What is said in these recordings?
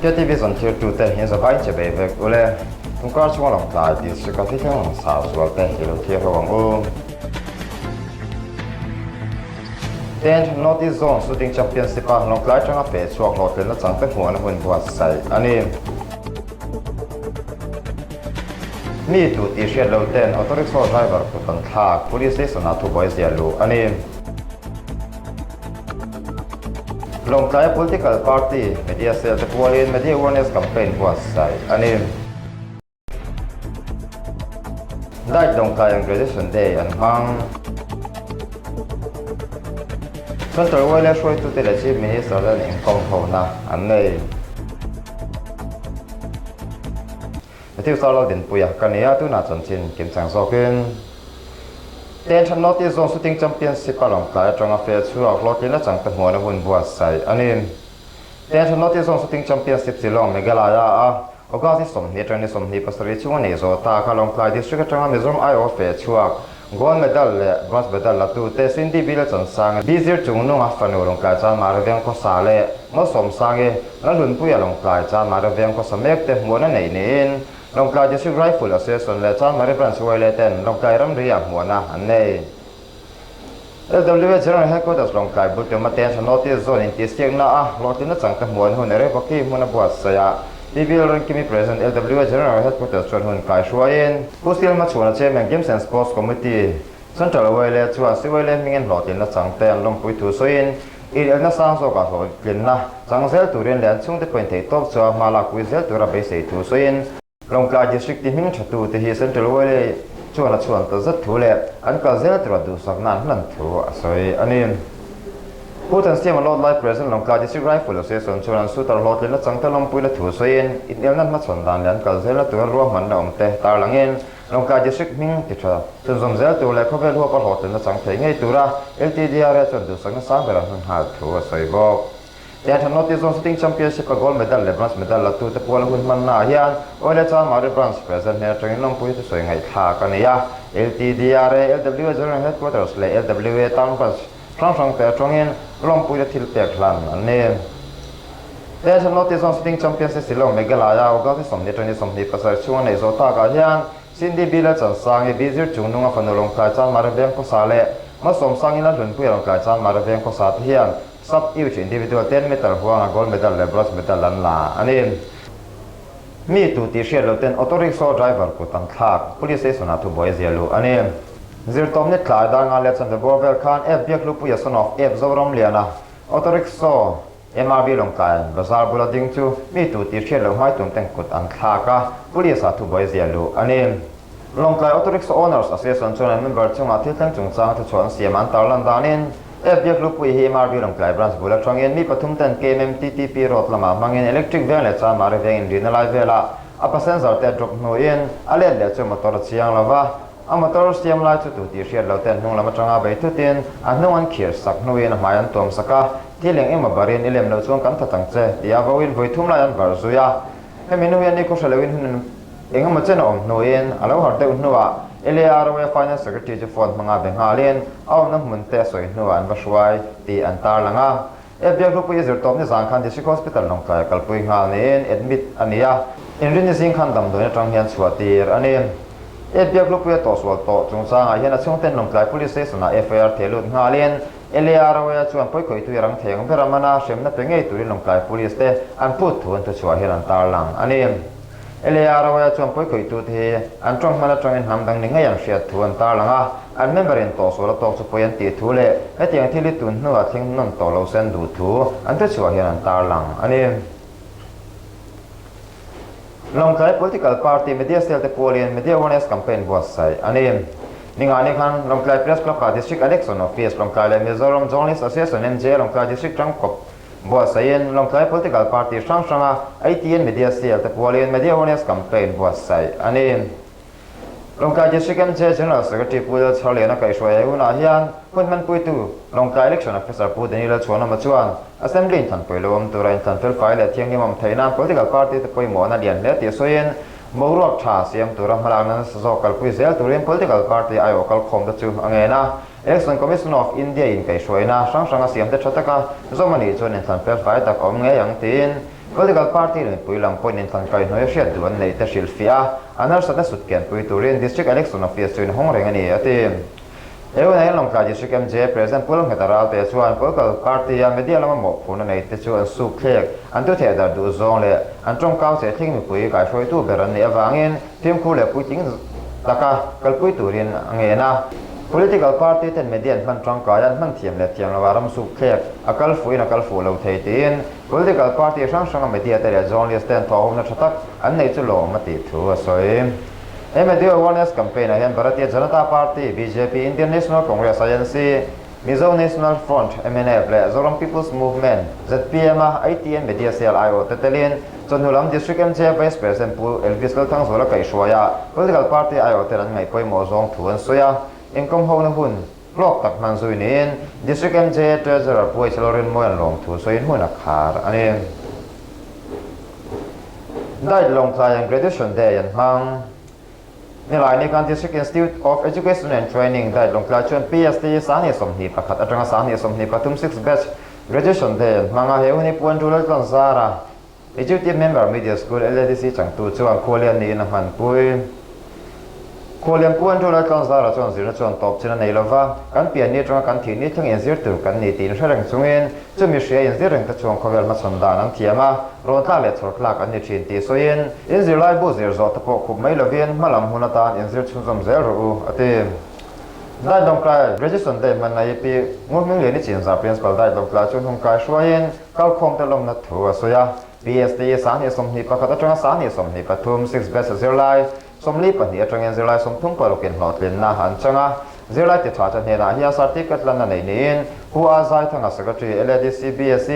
Hriati Vision thirtute in zavai che bei vek ule. Tungkar chhunga Lawngtlai District a thithleng langsar zualte i lo thlir ho ang u. Tenth North East Zone Shooting Championship a Lawngtlai atanga feh chhuak hlawhtlinna changte hmuhna hun buatsaih a ni. Mi tu tih hriat lo ten auto rickshaw driver kut an thlak, Police Station ah thubuai ziah luh a ni. Lawngtlaia Political Party Media Cell te pualin Media Awareness Campaign buatsaih a ni. Diet Lawngtlai ang Graduation Day an hmang. Central Yla hruaitute leh Chief Minister ten inkawm hona an nei. Matthew Sar Laldinpuia ka ni a, tunah chanchin kimchang zawkin Ten Than North East Zone Shooting Championship a Lawngtlai atanga fel chhuak hlawhtlin a changte hmuahna hun buatsaih a ni. Ten Than North East Zone Shooting Championship Shillong Meghalaya a August ni 20 atang ni 27 chhunga nei zawh ta kha Lawngtlai District atanga Mizoram aiawh feh chhuak Gold Medal leh Bronze Medal la tute Cindy Bila Chansang, Bi Zir Chungnunga fanu Lawngtlai Chanmar Veng khawsa leh Malsawmsangi Lalhunpuia Lawngtlai Chanmar Veng khawsa mek te hmuhna neih niin Lawngtlai District Rifle Association leh Chanmari Branch YLA ten Lawngtlai ramri-ah hmuhna an nei. LWA General Headquarters Lawngtlai bul tum aten tha North East Zone intihsiakna a hlawhtlinna changte hmuan hun Erevaki hmun a buatsaih a, PV Lalrinkimi President LWA General Headquarters chuan hun kai hruaiin Pu Silma chhuana Chairman Games and Sports Committee Central YLA chuan CYLA hmingin hlawhtlinna changte an lawmpui thu sawiin inelna sang zawkah hlawhtlinna chang zel turin leh an chhungte pawhin theihtawp chuan hma lakpui zel tura beisei thu sawiin Lawngtlai District ti hming thatute hi Central YLA chuan a chhuan ta zet thu leh an kal zel tura duhsakna an hlan thu a sawi a ni. Pu Thansiama Lord Lai President Lawngtlai District Rifle Association chuan an shooter hlawhtlinna changte lawmpuina thu sawiin inelna hmachhawn dan leh an kal zelna tura ruahmanna awmte tarlangin Lawngtlai District hming ti tha chhunzawm zel tur leh khawvel huapa hlawhtlinna chang thei ngei tura LTDRA chuan duhsakna sang ber an hman nghal thu a sawi bawk. Tiang North East Zone Shooting Championship a gold medal leh bronze medal la tute puala hun hmanna ah hian Oil Chanmari Branch President hnen atangin lawmpui te sawi ngaihthlak a ni a. LTDRA, LWA General Headquarters leh LWA Town Branch hrang hrang te atangin lawmpui te thil pek hlan an ni. Tiang North East Zone Shooting Championship Shillong Meghalaya August ni 20 atangin 27 chhunga neih zawh takah hian Cindy Bila Chansangi, Bi Zir Chungnunga fanu Lawngtlai Chanmari Veng khawsa leh Malsawmsangin Lalhlunpuia Lawngtlai Chanmari Veng khawsa te hian Sub Youth Individual 10 meter huanga gold medal leh bronze medal an la a ni. Mi tu tih hriat loh ten auto rickshaw driver kut an thlak, Police station ah thubuai zia luh a ni. Zirtawpni tlai dar nga leh chanve bawr vel khan App Biakhlupuia son of App Zoramliana auto rickshaw MRB Lawngtlai bazar bula ding chu mi tu tih hriat loh hmai tum ten kut an thlak a, Police ah thubuai zia luh a ni. Lawngtlai Auto Rickshaw Owners Association chuan an member chungah thil thleng chungchang thuchhuah an siam an tarlan danin App Biaklupui hi MRB Lawngtlai Branch bul atangin mi pathum ten KMMTTP Road lamah hmangin electric veng leh Chanmari veng inrihna lai velah a passenger te a drop hnuin a let leh chu motor a chiang lo va, a motor siam lai chu tu tih hriat lo ten hnung lam atanga bei thutin a hnung an khir sak hnuin a hmai an tuam sak a, thil eng emaw barin i lem loh chuan kan that ang che ti a vauin vawi thum lai an barh zui a, hemi hnu hian ni khaw hre loin hun Eng emaw chen a awm hnuin a lo har deuh hnuah LAROA Finance Secretary chu phone hmanga be nghalin a awmna hmun te a sawi hnuah an va hruai tih an tarlang a. FBI hlupui zirtawp nizan khan District Hospital Lawngtlai a kalpui nghal niin admit a ni a, inrinni zing khan damdawiin atang hian chhuah tir a ni. FBI hlupui a tawhsual tawh chungchangah hian a chhungten Lawngtlai Police Station-ah FIR theh lut nghalin LAROA chuan pawikhawihtu i rang thei ang ber a man a, hremna pe ngei turin Lawngtlai Police te an phut thu an thuchhuah hian an tarlang a ni. LAROA chuan pawikhawihtu te hi an tawng hman atangin hnam dang ni ngei an hriat thu an tarlang a, an member in tawhsual a tawk chu pawi an tih thu leh hetiang thil hi tun hnuah thleng nawn tawh lo sen duh thu an thuchhuah hian an tarlang a ni. Lawngtlai Political Party Media Cell te pualin Media Awareness Campaign buatsaih a ni. Ningani khan Lawngtlai Press Club-ah District Election Office Lawngtlai leh Mizoram Journalist Association MJA Lawngtlai District tangkawp Buatsaihin Lawngtlai Political Party hrang hranga ATN Media Cell te pualin Media Awareness Campaign buatsaih a ni. Lawngtlai District MJ General Secretary Pu Lalchharliana kaihhruai hunah hian hun hmanpuitu Lawngtlai Election Officer Pu Daniel Chhuanawma chuan Assembly inthlanpui lo awm tura inthlan felfai leh thianghlim awm theih nan Political Party te pawimawhna lian hle tih sawiin boruak tha siam tura hmalakna nasa zawk kalpui zel turin Political Party aiawh kalkhawm te chu a ngen a. Election Commission of India in kaihhruaina hrang hrang a siam te tha taka zawm a nih chuan inthlan felfai tak a awm ngei ang tiin. Political party leh mipui lam pawhin inthlan kaihhnawih a hriat duh an neih te hrilhfiah a, an harsatna sut kianpui turin District Election Office chu inhawng reng a ni, a ti. He hunah hian Lawngtlai District MJ President Pu Lalngheta Ralte chuan political party-a media lama mawhphurhna nei te chu an suk thlek, an thu theh darh duh zawng leh an tawngkau cheh thleng mipui kaihhruaitu ber an nih avangin fimkhur leh puitling taka kalpui turin a ngen a. Political party ten media an hman tangkai a, an hman thiam leh thiam lo a ram suk thlek a kal fuhin a kal fuh lo thei tiin political party hrang hranga media te leh journalist ten thawhhawmna tha tak an neih chu lawm a tih thu a sawi. He media awareness campaign ah hian Bharatiya Janata Party, bjp, Indian National Congress, INC, Mizo National Front, mnf, leh Zoram People's Movement, zpm, a ITN Media Cell aiawh te telin chawhnu lam District MJ Vice President Pu Elvis Lalthangzuala kaihhruai a political party aiawh ten an ngaih pawimawh zawng thu an sawi a, inkawm hona hun hlawk tak hman zui niin District MJ Treasurer Pu H Lalrinmawia'n lawmthu sawiin hmun a khar a ni. Diet Lawngtlai an Graduation Day an hmang. Nilai ni khan District Institute of Education and Training, Diet Lawngtlai chuan PST 2021 atanga 2023 Sixth Batch Graduation Day an hmang a, he hun hi Pu Andrew Laltlanzara, Executive Member Media School LADC changtu chuan khualian niin a hmanpui. Khualian Pu Andrew Laltlanzara chuan zirna chuan tawp chin a nei lova, kan pian ni atanga kan thih ni thleng inzir tur kan ni tih inhre reng chungin chumi hria inzir reng te chuan khawvel hmachhawn dan an thiam a, rawn tlak leh chhawr tlak an ni thin tih sawiin inzirlai bu zir zawh te pawh khup mai lovin hmalam hun atan inzir chhunzawm zel rawh u, a ti. Dai Lawngtlai Graduation Day hmanna hi Pi Ngurhmingliani Chinzah Principal Dai Lawngtlai chuan hun kai hruaiin kalkhawmte lawmna thu a sawi a. PST 2021 atanga 2023 Sixth Batch zirlai 42 atangin zirlai 36 in hlawhtlinna an chang a. Zirlai ti tha te hnenah hian certificate lanna nei niin Pu A Zaithanga Secretary LADC BSc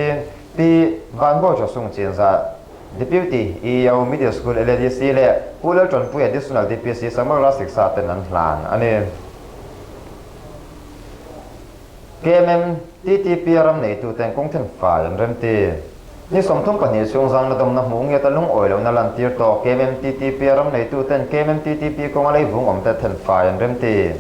Pi Vanbawi Thasung Chinzah Deputy EEO Middle School LADC leh Pu Laltanpuia Additional DPC Samagra Siksa ten an hlan a ni. KMM TTP a ram neituten kawng then fai an remti. Ni 32 chhung zangna dawmna hmuh ngiata lungawi lohna lantir tawh KMM TTP a ram neituten KMM TTP kawnga leivung awmte then fai an remti.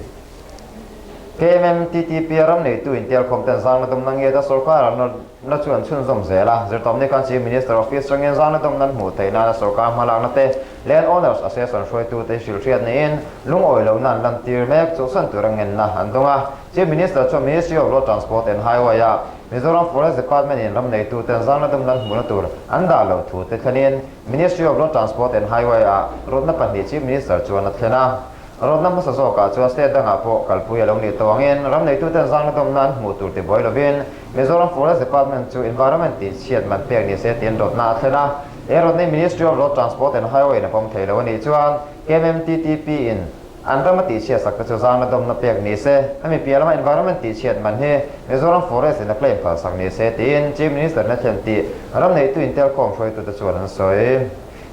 KMM TTP a ram neitu intialkhawm ten zangna dawmna ngiata sorkar an na chu an chhunzawm zel a. Zirtawpni khan Chief Minister Office atangin zangna dawmna an hmuh theih nana sorkar hmalakna te Land Owners Association hruaitute hi hrilhhriat niin lungawi lohna an lantir mek chawhsan tura ngenna an dawng a. Chief Minister chuan Ministry of Road Transport and Highway ah Mizoram Forest Department in ram neituten zangna dawmna an hmuhna tur an dah loh thu te thlenin Ministry of Road Transport and Highway ah rawtna pahnih Chief Minister chuan a thlen a. Rawtna hmasa zawkah chuan state dangah pawh kalpui a lo nih tawh angin ram neituten zangna dawmna an hmuh tur tibuai lovin Mizoram Forest Department chu environment tih chhiat man pek ni se tiin rawtna a thlen a. He rawtna hi Ministry of Road Transport and Highway in a pawm thei lo a nih chuan KMMTTP in an rama tih chhiat sak te chu zangna dawmna pek ni se, hemi piah lama environment tih chhiat man hi Mizoram Forest in a claim phal sak ni se tiin Chief Minister na thlen tih ram neitu intelkhawm hruaitute chuan an sawi.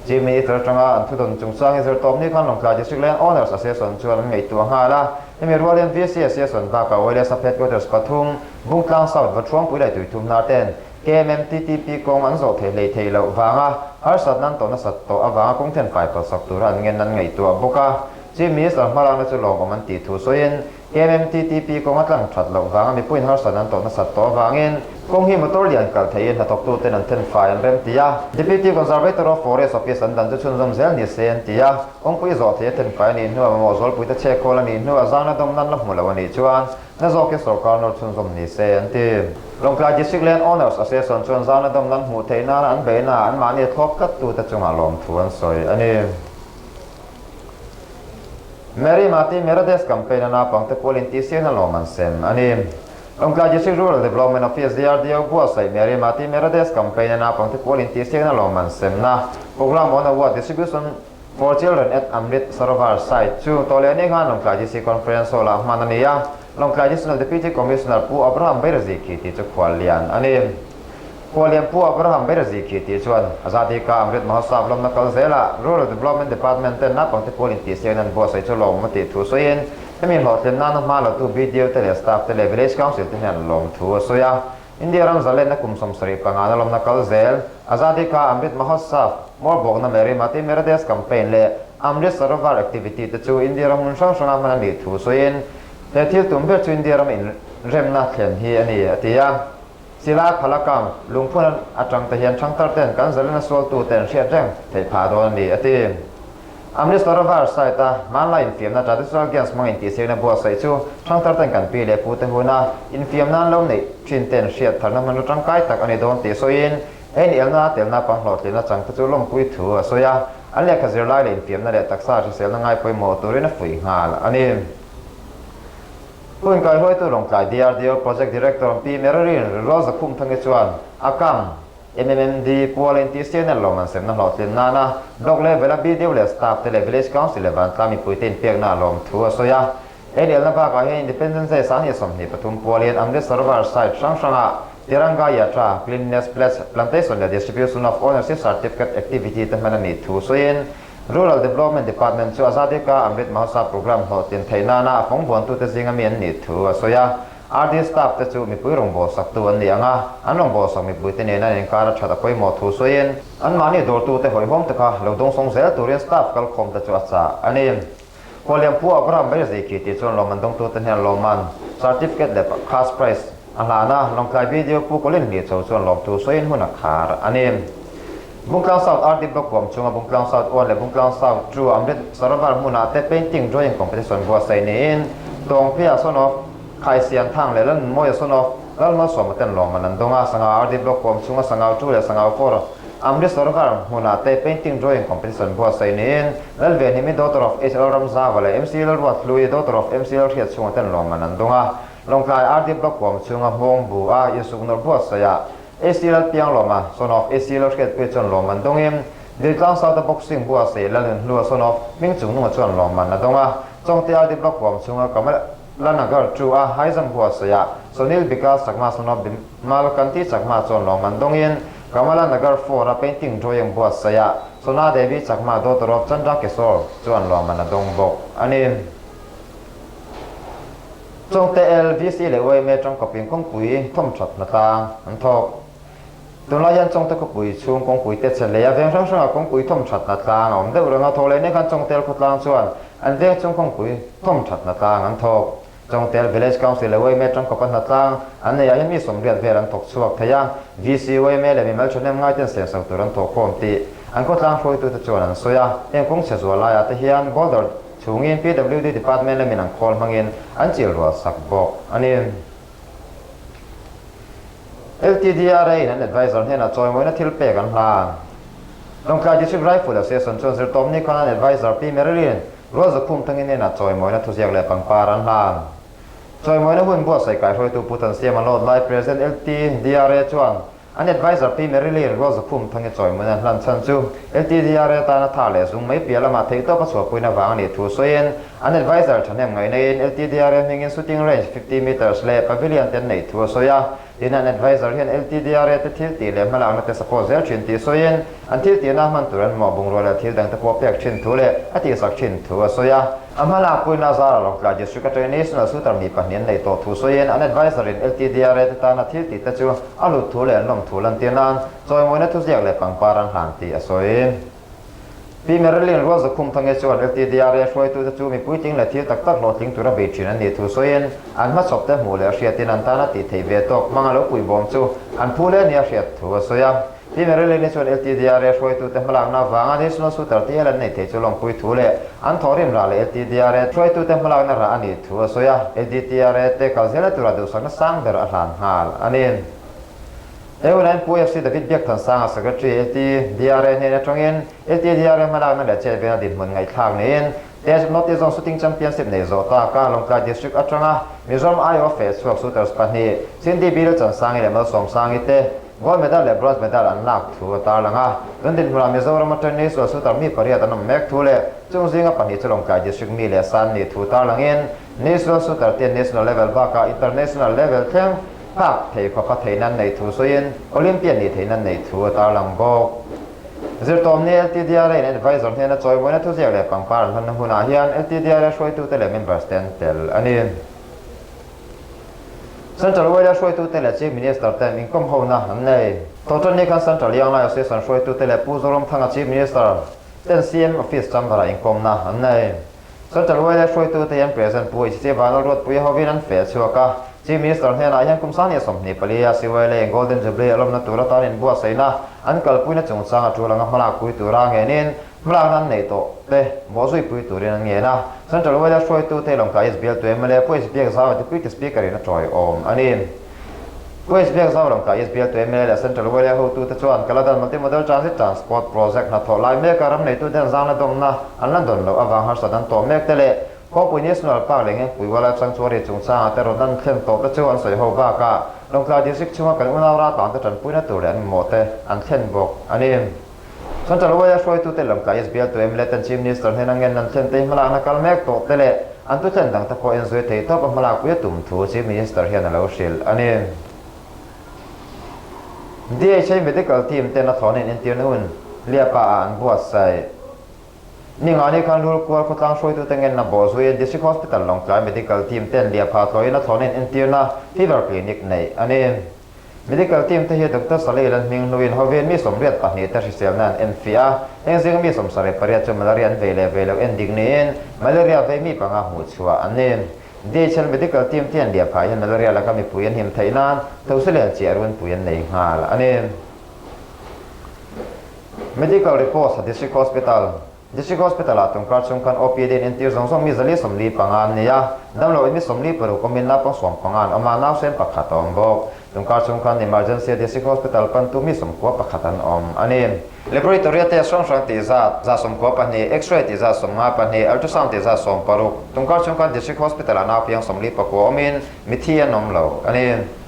Chief Minister atanga an thudawn chungchang hi zirtawpni khan Lawngtlai District Land Owners Association chuan an ngaihtuah nghal a. Hemi rual hian VC Association bakah YLS Sub Headquarters pathum, Bungtlang South, Vathuangpui leh Tuithum hnar ten KMMTTP kawng an zawh thei hlei thei loh vanga harsatna an tawh nasat tawh avanga kawng then fai palsak tura an ngen an ngaihtuah bawk a. Chief Minister hmalakna chu lawmawm an tih thu sawiin KMMTTP kawng a tlang that loh vanga mipuiin harsatna an tawh nasat tawh avangin kawng hi motor lian kal theihin hnathawktuten an then fai an rem ti a. Deputy Conservator of Forest Office an dan chu chhunzawm zel ni se an ti a. Kawngpui zawh thei a then fai a nih hnuah mamawh zawlpuite chhek khawl a nih hnuah zangna dawmna an la hmu lo a nih chuan na zawkin sorkar nawr chhunzawm ni se an ti. Lawngtlai District Land Owners Association chuan zangna dawmna an hmuh theih nana an beihna anmahni a thlawp tlattute chungah lawmthu an sawi a ni. Mary Mati Mera Desh Campaign a naupangte pualin tihsiakna lawm an sem a ni. Lawngtlai District Rural Development Office, DRDO, buatsaih Mary Mati Mera Desh Campaign a naupangte pualin tihsiakna lawm an semna Programme on Award Distribution for Children at Amrit Sarovar site chu tawh leh ni khan Lawngtlai DC Conference Hall ah hman a ni a. Lawngtlai Additional Deputy Commissioner Pu Abraham Beiraziki tih chu khuallian a ni. Khuallian Pu Abraham Beiraziki tih chuan Azadi Ka Amrit Mahotsav lawmna kal zelah Rural Development Department ten naupangte pawl intihsiakna an buatsaih chu lawmawm a tih thu sawiin hemi hlawhtlin nana hma latu BDO te leh staff te leh Village Council te hian lawmthu a sawi a. India ram zalenna kum 75 na lawmna kal zel Azadi Ka Amrit Mahotsav, Mawrbawkna Meri Mati Mera Desh Campaign leh Amrit Sarovar activity te chu India ram hmun hrang hranga hman a nih thu sawiin he thil tum ber chu India ram inremna thlen hi a ni a ti a. Silai phala kam lungphun atang te hian thangthar ten kan zalena sualtu ten hriat reng theih phah dawn a ni, a ti. Amritsar Sarovar site a hmanlai infiamna traditional games hmang intihsiakna buatsaih chu thangthar ten kan pi leh pu te huna infiamna an lo neih thin ten hriat tharna hmanraw tangkai tak a ni dawn tih sawiin he inelna a telna pang hlawhtlinna chang te chu lawmpui thu a sawi a, an lehkha zirlai leh infiamna leh taksa hriselna ngai pawimawh turin a fuih nghal a ni. Hun kaihruaitu Lawngtlai DRDO Project Director Pi Merilyn Rosa Khumthangi chuan a kam MMMD pual intihsiakna lawm an semna hlawhtlin nana Block level a BDO leh staff te leh Village Council leh vantlang mipuite inpekna a lawm thu a sawi a. Enelna bakah hian Independence Day 2023 pualin Amrit Sarovar site hrang hrangah Tiranga Yatra, Cleanliness Pledge, Plantation leh Distribution of Ownership Certificate activity te hman a nih thu sawiin Rural Development Department chu Azadi Ka Amrit Mahotsav Programme hlawhtlin theih nana a fawng vuantute zinga mi an nih thu a sawi a. RD staff te chu mipui rawngbawlsak tu an ni ang a, an rawngbawlsak mipuite nena an inkar a that a pawimawh thu sawiin anmahni dawrtute hawihhawm te kha lo dawngsawng zel turin staff kalkhawm te chu a chah a ni. Khualiam Pu Abraham Berzei khi tih chuan lawmman dawngtute hnen lawmman certificate leh cash prize a hlan a, Lawngtlai BDO Pu Colin Hlichho chuan lawmthu sawiin hun a khar a ni. Bungtlang South RD Block huam chhunga Bungtlang South 1 leh Bungtlang South 2 Amrit Sarovar hmunah te painting drawing competition buatsaih niin Tawngphia Son of Khaisian Thang leh Lalnunmawia Son of Lalmalsawma ten lawmman an dawng a, Sangau RD Block huam chhunga Sangau 2 leh Sangau 4 Amrit Sarovar hmunah te painting drawing competition buatsaih niin Lalvenhimi Daughter of HL Ramzava leh MC Lalruathlui Daughter of MC Lalhriatchhunga ten lawmman an dawng a, Lawngtlai RD Block huam chhunga Hmawngbu a Insuknawr buatsaihah AC Lalpianglawma, son of AC Lalhriatpuia chuan lawmman dawngin, Diltlang South a boxing bua sei Lalnunhlua, son of hming chungnunga chuan lawmman a dawng a, Chawngte RD Block huam chhunga Kamalanagar 2 a high jump bua seiah Sunil Vikas Chakma, son of Bimal Kanti Chakma chuan lawmman dawngin, Kamalanagar 4 a painting drawing bua seiah Sona Devi Chakma, daughter of Chandra Kishore chuan lawmman a dawng bawk a ni. Chawngte LVC leh yma tangkawpin kawngpui thawmthat hnatlang an thawk. Tunlai hian Chawngte khawpui chhung kawngpui te chhe leh a veng hrang hrangah kawngpui thawmthat hnatlang a awm deuh reng a, thawk leh nek khan Chawngtel khawtlang chuan an veng chhung kawngpui thawmthat hnatlang an thawk. Chawngtel Village Council leh yma tangkawpa hnatlang an neihah hian mi 80 vel an thawk chhuak thei a, VC, yma leh mimal thahnem ngaiten senso tur an thawhkhawm tih an khawtlang hruaitute chuan an sawi a, heng kawng chhe zual laiah te hian boulder Chhungin PWD Department lamin an khawl hmangin an chil rual sak bawk a ni. LTDRA in an advisor hnenah chawimawina thil pek an hlan. Lawngtlai District Rifle Association chuan zirtawpni khan an advisor Pi Marilyn Rualzakhum Thangi hnenah chawimawina thuziak leh pangpar an hlan. Chawimawina hun buatsaih kaihruaitu Pu Thansiama Lawt Lai President LTDRA chuan An advisor Pi Marilyn Rualzakhum Thangi chawimun an hlan chhan chu LTDRA tana tha leh zung mai piah lamah theihtawp a chhuahpuina vang a nih thu sawiin an advisor thahnem ngaihnaiin LTDRA hmingin shooting range 50 metres leh pavilion te an neih thu a sawi a. Tin, an advisor hian LTDRA te thil tih leh hmalakna te support zel thin tih sawiin an thil tihna hman tur an hmuah bungrua leh thil dangte pawh pek thin thu leh a tihsak thin thu a sawi a. A hmalak puina zara Lawngtlai District atangin National Shooter mi pahnih an neih tawh thu sawiin an advisor in LTDRA te tana thil tih te chu a hlut thu leh an lawm thu lantir nan chawimawina thuziak leh pangpar an hlan tih a sawi. Pi Marilyn Rualzakhum Thange chuan LTDRA hruaitute chu mipui tling leh thil tak tak hlawhtling tura bei thin an nih thu sawiin an hmachhawp te hmuh leh hriatin an tana tih theih ve tawk hmanga lo puihbawm chu an phu hle nia hriat thu a sawi a. Pi Marilyn-i chuan LTDRA hruaitute hmalakna avanga National Shooter tih hel an neih theih chu lawmpui thu leh an thawhrim rah leh LTDRA hruaitute hmalakna rah a nih thu a sawi a, LDTRA te kal zelna tura duhsakna sang ber a hlan nghal a ni. He Pu FC David Biakthansanga Secretary LTDRA hnen atangin LTDRA hmalakna leh chet vela dinhmun ngaihthlak niin Test North East Zone Shooting Championship nei zawh taka Lawngtlai District atanga Mizoram aiawh feh chhuak shooters pahnih Cindy Bill Chansangi leh Malsawmsangi te Gold medal leh bronze medal an lak thu a tarlang a, tun dinhmunah Mizoram atang National shooter mi pariat an awm mek thu leh chung zinga pahnih chu Lawngtlai District mi leh san nih thu tarlangin National shooter te national level bakah international level thleng phak thei khawpa theihna an neih thu sawiin Olympian nih theihna an neih thu a tarlang bawk. Zirtawmni LTDRA in advisor hnena chawimawina thuziak leh pangpar an hmanna hunah hian LTDRA hruaitute leh members te an tel a ni. Central Oil-a hruaitute leh Chief Minister ten inkawm hona an nei. Thawhṭanni khan Central Young Lai Association hruaitute leh Pu Zoramthanga Chief Minister ten CM Office chamber-ah inkawmna an nei. Central Oil-a hruaitute hian President Pu HC Vanlalruatpuia hovin an feh chhuak a. Chief Minister hnenah hian kum 2024 a CYLA in Golden Jubilee a lawmna tur atan inbuatsaihna an kalpuina chungchang a tul anga hmalakpui tura ngenin hmalakna an neih tawh te bawhzuipui turin an ngen a. Central YLA hruaitute Lawngtlai East bialtu mla Pu Biak Zau Deputy Speaker in a tawiawm a ni. Pu Biak Zau Lawngtlai East bialtu mla leh Central YLA hotute chuan Kaladan Multimodal Transit Transport Project hnathawh lai meka ram neitute an zangna dawmna an la dawn loh avang harsat an tawh mek te leh Khawpui National Park leh Ngengpui Wildlife Sanctuary chungchangah te rawn an thlen tawh te chu an sawi ho bakah Lawngtlai District chhunga kan unau raltlangte tanpuina tur leh an mamawh te an thlen bawk a ni. Central YLA hruaitute Lawngtlai East bialtu mla ten Chief Minister hnena ngen an thlen te hi hmalakna kal mek tawh te leh an tu thlen dang te pawh enzui thei tawp a hmalakpui a tum thu Chief Minister hian a lo hrilh a ni. DHA Medical Team ten a thlawnin entirna hun Liapa ah an buatsaih. Ningani khan Rulkual khawtlang hruaitute ngenna bawhzuiin District Hospital Lawngtlai Medical Team ten Liapha tlawhin a thlawnin entirna Fever Clinic neih a ni. Medical Team te hi Doctor Saleh Lan hming hnuin hovin mi 82 te hriselna an enfiah a, heng zinga mi 78 chu malaria an vei leh vei loh en dik niin malaria vei mi panga hmuhchhuah an ni. DHL Medical Team te hian Liapha hian malaria laka mipui an him theih nan Thosi-lian chiah runpui an nei nghal a ni. Medical reports a District Hospital District Hospital ah tungkar chhung khan OPD in entir zawng zawng mi 145 an ni a, damlo in mi 46 awmin naupang 15 an awm a, nausen pakhat a awm bawk. Tungkar chhung khan Emergency a District Hospital pantu mi 91 an awm a ni. Laboratory a test hrang hrang tih zat 92, X-ray tih zat 52, Ultrasound tih zat 60. Tungkar chhung khan District Hospital ah naupiang 49 awmin mithi an awm lo a ni.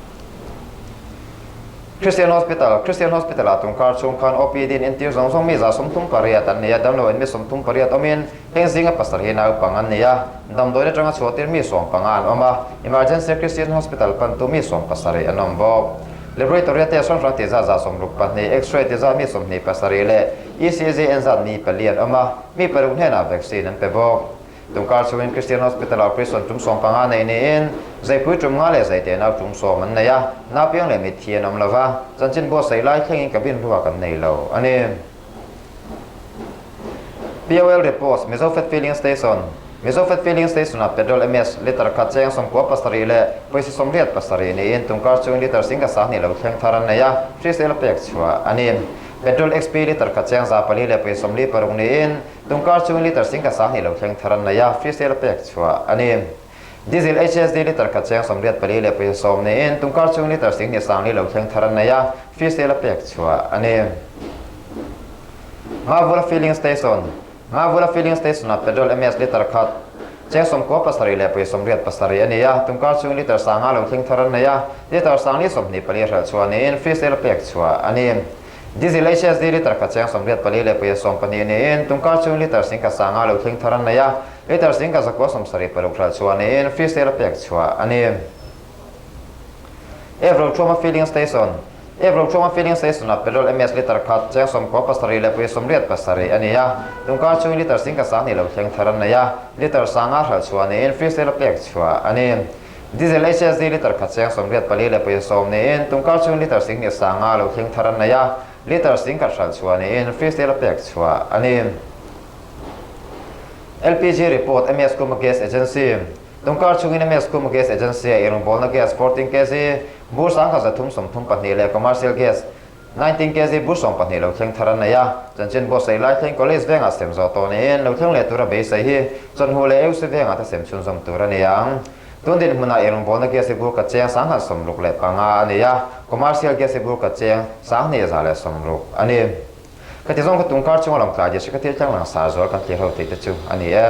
Christian Hospital, Christian Hospital ah tungkar chhung khan OPD in entir zawng zawng mi 38 an nei a, damlo in mi 38 awmin heng zinga pasarih naupang an nei a, damdawiin atanga chhuahtir mi 15 an awm a, Emergency Christian Hospital pantu mi 17 an awm bawk. Laboratory a test hrang hrang tih zat 62, X-ray tih zat mi 27 leh ECG en zat mi pali an awm a, mi paruk hnenah vaccine an pe bawk. Tungkar chungin Christian Hospital-ah operation tum 15 nei niin zaipui tum nga leh zaite nau tum 10 an nei a, naupiang leh mitthi an awm lo va, chanchin buatsaih lai thlengin cabin ruak an nei lo a ni. POL Reports, Mizo Fat Filling Station, Mizo Fat Filling Station-ah petrol MS litre khat cheng 97 leh pawisa 87 niin tungkar chungin litre 10,2 lo thleng thar an nei a, hrisel pek chhuah a ni. Petrol XP litre khat cheng 400 leh pawisa 46 niin Tungkar chungin litre 10,2 lo thleng thar an nei a, free sale a pek chhuah a ni. Diesel HSD litre khat cheng 84 leh pawisa 10 niin tungkar chungin litre 10,2 lo thleng thar an nei a, free sale a pek chhuah a ni. Ngavula Filling Station, Ngavula Filling Station-ah petrol MS litre khat cheng 97 leh pawisa 87 a ni a, tungkar chungin litre 5 lo thleng thar an nei a, litre 424 hralh chhuah niin free sale a pek chhuah a ni. Diesel HSD litre khat cheng 84 leh pawisa 12 niin tungkar chhung litre 10,5 lo thleng thar an nei a, litre 1976 hralh chhuah niin free sale a pek chhuah a ni. Evro Thuama Filling Station, Evro Thuama Filling Station-ah petrol MS litre khat cheng 97 leh pawisa 87 a ni a, tungkar chhung litre 10,2 lo thleng thar an nei a, litre 5 hralh chhuah niin free sale a pek chhuah a ni. Diesel HSD litre khat cheng 84 leh pawisa 10 niin tungkar chhung litre 10,5 lo thleng thar an nei a, litre 10,000 hralh chhuah niin free sale a pek chhuah a ni. LPG report, MS Kuma Gas Agency, Tungkar chhungin MS Kuma Gas Agency-a irawngbawlna gas 14 kg, bur 1332 leh commercial gas 19 kg bur 12 lo thleng thar an nei a, chanchin buatsaih lai thleng College vengah sem zawh tawh niin lo thleng leh tura beisei hi chawhnu leh EUC vengah te sem chhunzawm tur a ni ang. Tun dinhmunah irawngbawlna gas hi bur khat cheng 1065 a ni a, commercial gas hi bur khat cheng 2160 a ni. Khati zawng kha tungkar chunga lawngtlai district-a thil thleng langsar zual kan thlir ho tih te chu a ni e.